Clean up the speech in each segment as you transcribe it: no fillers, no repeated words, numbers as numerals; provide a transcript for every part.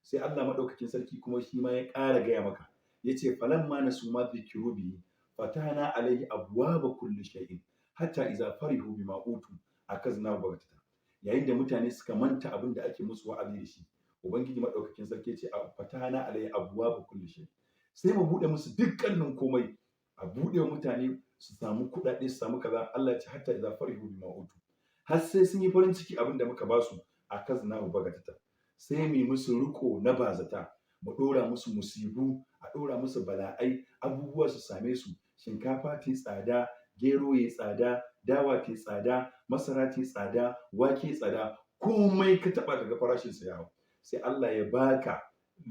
Sai Allah madaukakin sarki kuma shi ma ya ƙara gaya maka, yace: "Falamma nasu ma dhukiru bihi fatahna alaihi abwaba kulli shay'in hatta iza farihu bima utu akaznahu baghtatan." Yayin da mutane suka manta abin da ake musu wa'azi da shi, Ubangiji madaukakin sarki ce: "Fatahna alaihi abwaba kulli shay", sai mu bude musu dukkanin komai, a bude mutane su samu kuɗaɗe, su samu kaza. Allah ya ce: "Hatta iza farihu bima utu", har sai sun yi farin ciki abin da muka basu, akaznahu baghtatan, sai mu yi musu riko na bazata, mu ɗora musu musibu, a ɗora musu bala'ai, abubuwa su same su, shinkafa ta tsada, gero ya tsada, dawa ta tsada, masara ta tsada, wake tsada, komai ka taɓa kaga farashin sa ya hau. Sai Allah ya baka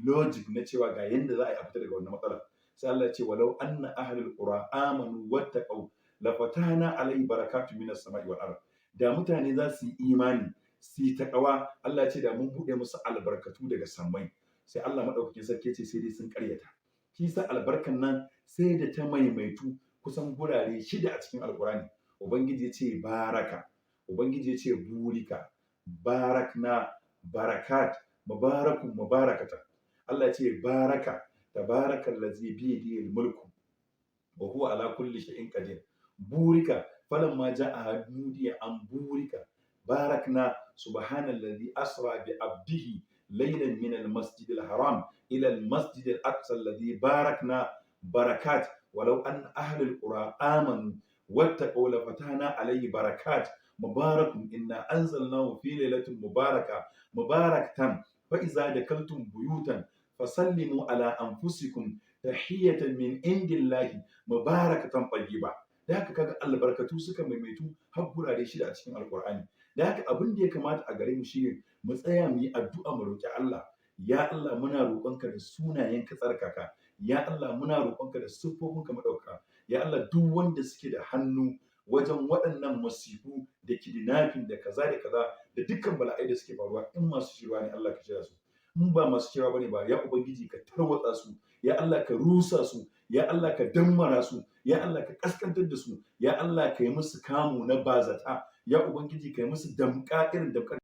logic na cewa ga yanda za a yi a fita daga wannan matsalar. Sai Allah ya ce: "Walau anna ahlul qura amanu wattaqau la fatahna alaihi barakatun minas sama'i wal ard." Da mutane za su yi imani, su yi taƙawa, Allah ya ce da mun buɗe musu albarkatu daga sammai. Sai Allah maɗaukakin sarki ce sai dai sun ƙaryata. Shi sa albarkan nan sai da ta maimaitu kusan gurare shida a cikin Alƙur'ani. Ubangiji ya ce baraka, Ubangiji ya ce burika, barakna, barakat, mubarakun, mubarakata. Allah ya ce baraka, tabarakallazi bi yadihi mulku wa huwa ala kulli shay'in qadir. Burika, falamma ja'a nudiya an burika. Barakna, subhanallazi asra bi abdihi laylan min al-masjid al-haram ila al-masjid al-aqsa alladhi barakna. Barakat, walau an ahlul qura amanu wattaqaw la fatahna alayhi barakat. Mubarakun, inna anzalnahu fi lailatin mubaraka. Mubaraktan, fa iza dakaltum buyutan fasallimu ala anfusikum tahiyatan min indillahi mubarakatan tayyiba. Da haka kaga albarkatu suka maimaitu har gurare shida a cikin Alkur'ani. Da haka abin da ya kamata a gare mu shine mu tsaya mu yi addu'a, mu roki Allah: ya Allah, muna roƙonka da sunayenka tsarkaka. Ya Allah, muna roƙonka da siffofinka maɗaukaka. Ya Allah, duk wanda suke da hannu wajen waɗannan masifu da kidnapping da kaza da kaza da dukkan bala'ai da suke faruwa, in masu shirwa ne, Allah ka shirya su. In ba masu shirwa bane ba, ya Ubangiji, ka tarwatsa su. Ya Allah, ka rusa su. Ya Allah, ka dammara su. Ya Allah, ka kaskantar da su. Ya Allah, ka yi musu kamu na bazata. Ya Ubangiji, ka yi musu damƙa irin damƙar